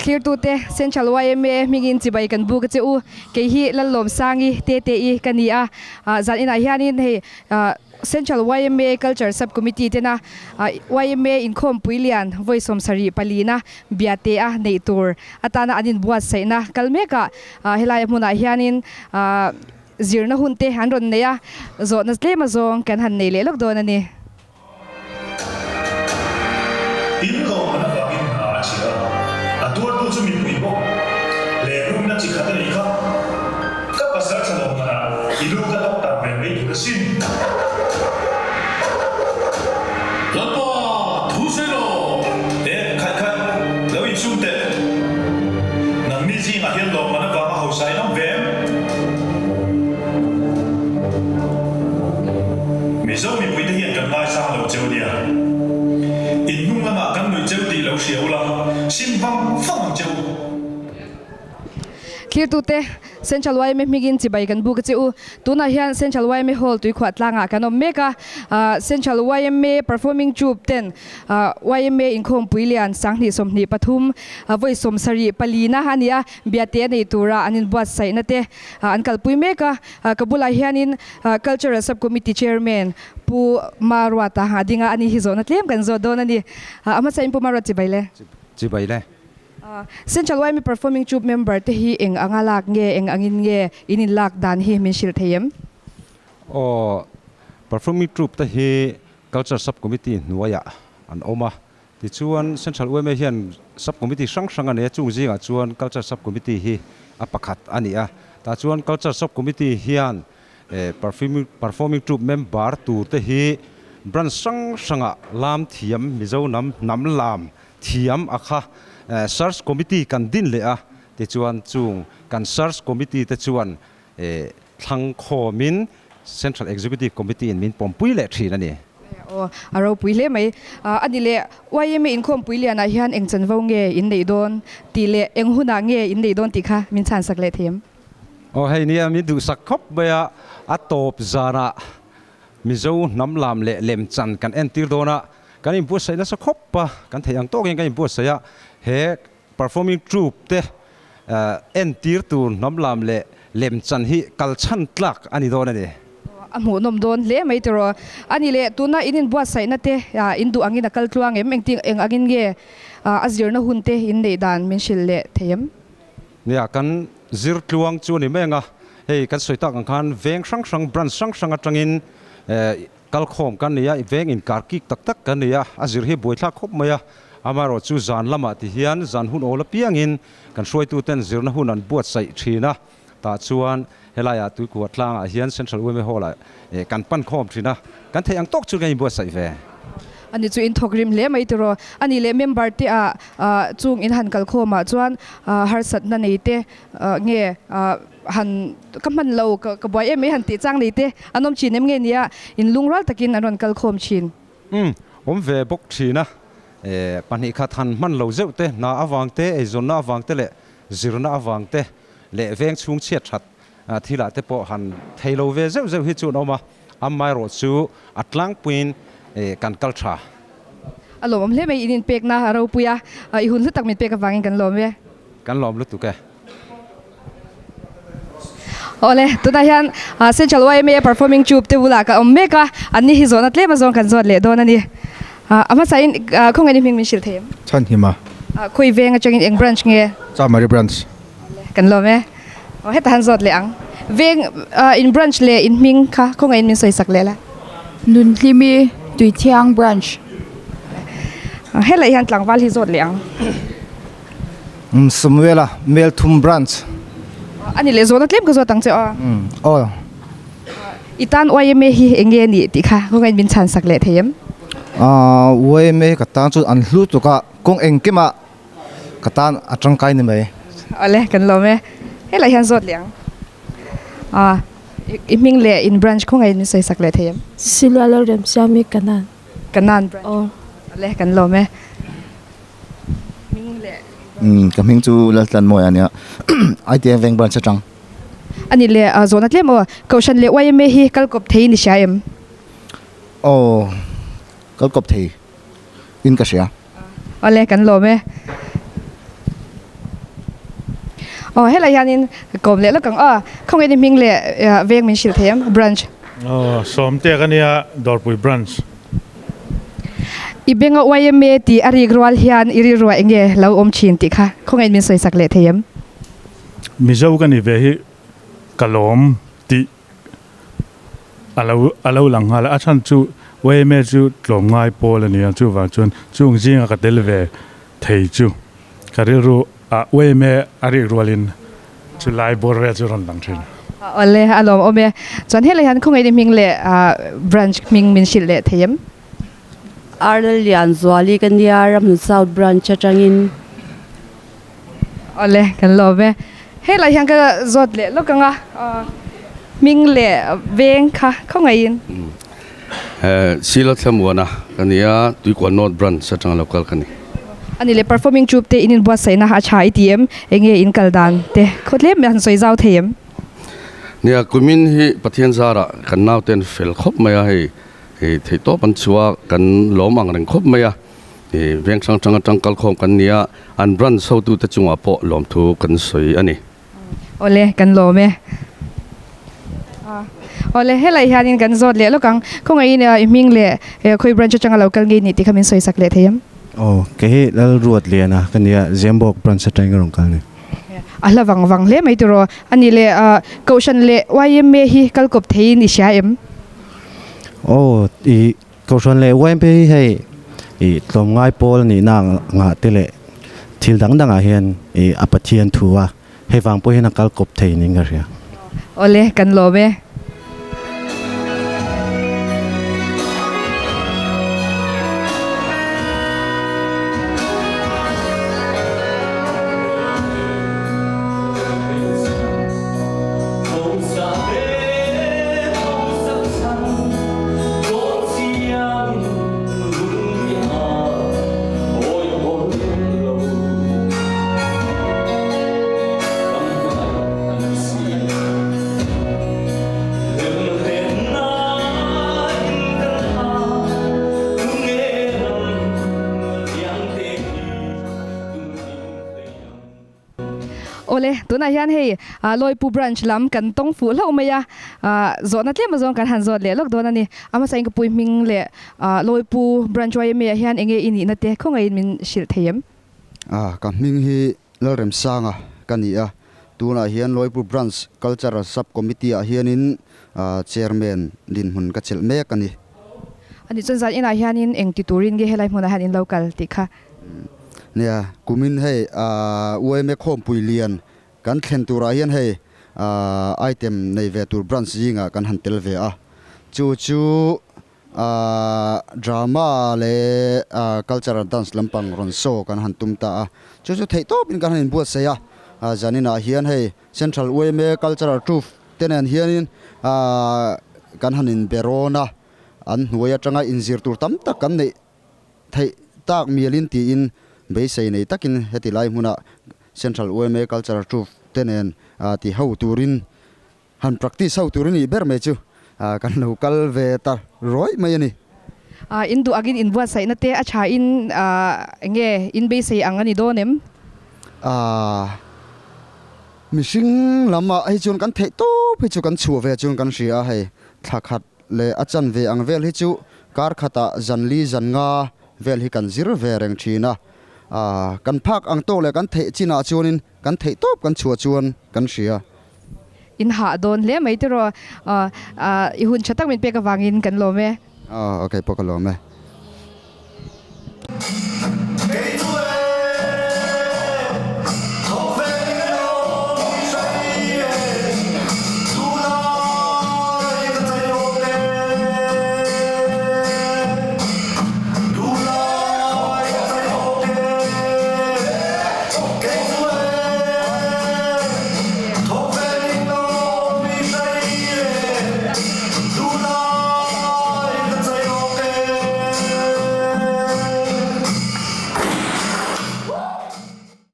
Thlirtute Central yma hmingin chibai kan buk a che u. Kei hi Lallawmsangi Tete-i ka ni a, zan inah hianin hei Central yma Culture Sub Committee tena yma inkhawmpui lian vawi sawmsarih palina biate a neih tur atana an inbuatsaihna kal mekah helai hmunah hianin zirna hun te an rawn nei a, zawhna tlem azawng kan han nei leh lawk dawn a ni. In lawmman avangin hna a chhia a, a tuartu chu mipui bawk leh rumna chi khat a nih kha. Ka pasal tha lawmmanah i lu ka tawk tan ve mai tur asin. Lalpa, thu sawi rawh! E, khaih khaih, lo insum teh. Nangni zingah hian lawmman avanga hausa in awm ve em? Mizo mipuite hian kan ngaisang lo cheu nia. In hnung lamah kan nuih cheu tih lo hria ula, sim vang vang ang cheu. Thlirtute, Central yma hmingin chibai kan buk a che u. Tunah hian Central yma Hall tuikhuah tlangah kan awm mek a. Central yma Performing Troupe ten yma inkhawmpui lian sanghnih 23 vawi 74 na a ni a, biate a nei tura an inbuatsaihna te an kalpui mek a. Ka bulah hianin Cultural Sub Committee Chairman Pu Maruata a ding a, ani hi zawhna tlem kan zawt dawn a ni. A hmasa in Pu Maruat chibai le. Chibai le. Central yma Performing Troupe member te hi eng anga lak nge, eng angin nge in in lak dan hi min hrilh thei em? Aw, Performing Troupe te hi Culture Sub Committee hnuaiah an awm a, Tichuan, Central yma hian Sub Committee hrang hrang a nei a, chung zingah chuan Culture Sub Committee hi a pakhat a ni a. Tah chuan Culture Sub Committee hian Performing Troupe member tur te hi branch hrang hrangah lam thiam, Mizo hnam hnam lam thiam a kha Search Committee kan din leh a. Tichuan, chung kan Search Committee te chuan thlang khawmin Central Executive Committee in min pawmpui leh thin a ni. Aw, a ropui hle mai. A ni leh, yma inkhawmpui lianah hian eng chanvo nge in neih dawn tih leh eng hunah nge in neih dawn tih kha min chhansak leh thei em? Aw, hei nia min duhsak khawp mai a, a tawp zanah Mizo hnam lam leh lemchan kan entir dawn a, kan inbuatsaih nasa khawp a, kan theih ang tawkin kan inbuatsaih a, he Performing troupe te entir tur hnam lam leh lemchan hi kal chhan tlak a ni dawn a ni. A hmuhnawm dawn hle mai tiraw. A ni leh, tuna in inbuatsaihna te in duh angin a kal tluang em? Engtin eng angin nge a zirna hun te in neih dan min hrilh leh thei em? Nia, kan zir tluang chu a ni mai ang a, hei kan sawi tak ang khan veng hrang hrang, branch hrang hrang atangin Kalkhawm kan nei a, veng inkar kik tak tak kan nei a, a zir hi buaithlak khawp mai a, amaherawh chu zan lamah ti hian zan hun awl apiangin kan hruaituten zirna hun an buatsaih thin a, tah chuan helaiah Tuikua tlangah hian Central yma Hall ah kan pan khawm thin a, kan theih ang tawk chu kan inbuatsaih ve. Ani chu in thawk rim hle mai tiraw? Ani leh member te ah chung in han kalkhawmah chuan harsatna nei te nge han ka hman lo ka ka buai em mai han tih chang nei te an awm thin em nge nia in lungrual takin an rawn kal khawm thin. Umm awm ve bawk thin a, eh pahnih khat han hman lo zeuh te hna avang te eizawnna avang te leh zirna avang te leh veng chhung chhiat that thilah te pawh han thei lo ve zeuh zeuh hi chu an awm a, amaherawh chu a tlangpuiin eh kan kal tha. A lawmawm hle mai in inpekna a ropui a, i hun hlu tak min pek avangin kan lawm e. Kan lawm lutuk e. Awle, tunah hian Central yma Performing Troupe te bulah ka awm mek a, an ni hi zawhna tlem azawng kan zawt leh dawn a ni. A hmasain khawngaih ni hming min hrilh thei em? Chhan hima. Khawi veng atangin eng branch nge? Chamari branch. Awle, kan lawm e. Aw heta han zawt leh ang. Veng in branch leh in hming kha khawngaih in min sawi sak leh la. Nunhlimi Tuithiang branch. Helai hian tlangval hi zawt leh ang. Samuela Melthum Branch. A ni leh zawhna tlem ka zawt ang che aw. Aw. I tan YMA hi eng nge nih tih kha kawngin min chhan sak leh thei em? YMA ka tan chu an hlu tuk a, kawng engkimah ka tan a tangkai ni mai. Awle, kan lawm e. Helai hian zawt leh ang. I hming leh in branch khawngaih min sawi sak leh thei em? Cecilia Lalremsiami Kanan. Kanan branch. Aw. Awle, kan lawm e. Ka hming chu Laltlanmawia a nia, ITM Veng Branch atang. A ni le, zawhna tlem aw. Kohhran leh yma hi kal kawp thei in i hria em? Aw, kal kawp thei in ka hria. Awle, kan lawm e. Aw helai hianin kawm leh lawk ang aw. Khawnge ni hming leh veng min hrilh thei em? Branch. Aw Sawmte ka nia Dawrpui Branch. I benga yma tih a rik rual hian i rilruah enge lo awm thin tih kha khawnge min sawi sak leh thei em? Mizo ka ni ve hi ka lawm tih a lo a lo lang nghal a, a chhan chu yma chu tlawmngai pawl a ni a, chuvang chuan chung zinga ka tel ve thei chu ka rilru ah yma a rik rualin chu lai bawr vel chu rawn lang thin. Awle a lawm awm e. Chuan helai hian khawngaih ni hming leh branch hming min hrilh leh thei em? Arlalian Zuali ka nia Ramhlun South Branch atangin. Awle kan lawm e. Helai hian ka zawt leh lawk ang a, hming leh veng kha khawngaihin. Silo Thlamuana ka ni a, Tuikual North Branch atanga lo kal ka ni. Ani leh performing troupe te in inbuatsaihna a tha i ti em? Enge in kal dan te khaw tlem han sawi zau thei em? Nia, kumin hi Pathian zarah kan nauten fel khawp mai a, hei theihtawp an chhuah a, kan lawm ang reng khawp mai a. Veng hrang hrang atang kalkhawm kan ni a, an branch hotute chungah pawh lawmthu kan sawi a ni. Awle, kan lawm e. Awle, helai hianin kan zawt leh lawk ang. Khawngaihin i hming leh khawi branch atanga lo kal ngei ni tih kha min sawi sak leh thei em? Aw, kei hi Lalruatliana ka nia, Zembawk branch atangin ka rawn kal ni. A hla vang vang hle mai tiraw. A nih leh Kohhran leh yma hi kal kawp theiin i hria em? Aw, i Kohhran leh YMP hi hei ih tlawmngai pawl nihna ngah te leh thil dang dangah hian ih a Pathian thu a, hei vang pawh hian a kal kawp thei niin ka hria. Awle, kan lawm e. Awle, tunah hian hei Lawipu branch lam kan tawng fuh hlauh mai a, zawhna tlem azawng kan han zawt leh lawk dawn a ni. A hmasa in ka pui hming leh Lawipu branch yma ah hian enge i nihna te khawngaihin min hrilh thei em? Ka hming hi Lalremsanga ka ni a, tunah hian Lawipu branch cultural sub committee ah hianin chairman dinhmun ka chelh mek a ni. A nih chuan zan inah hianin eng ti turin nge helai hmunah hian in lo kal tih kha? Nia, kumin hei yma khawmpui lian kan thlen turah hian hei item nei ve tur branch zingah kan han tel ve a. Chu chu drama leh cultural dance lampang rawn show kan han tum ta a. Chu chu theih tawpin kan han inbuatsaih a. Zaninah hian hei Central yma Cultural Troupe te nen hianin kan han inbe rawn a. An hnuai atanga inzir tur tam tak kan neih Theih tak mialin tiin beisei nei takin heti lai hmuna Central yma Cultural Troupe te nen ti ho turin han practice ho tur a nih ber mai chu kan lo kal ve ta rawih mai a ni. In duh angin inbuatsaihna te a tha in enge in beisei ang a ni dawn em? Mihring lamah hei chuan kan theih tawp hi chu kan chhuah ve chuan kan hria a, hei thla khat leh a chan ve ang vel hi chu kar khatah zan li zan nga vel hi kan zir ve reng thin a, kan phak ang tawk leh kan theih chinah chuanin kan theih tawp kan chhuah chuan kan hria. In hah dawn hle mai tiraw, i hun tha tak min pek avangin kan lawm e. Aw, kei pawh ka lawm e.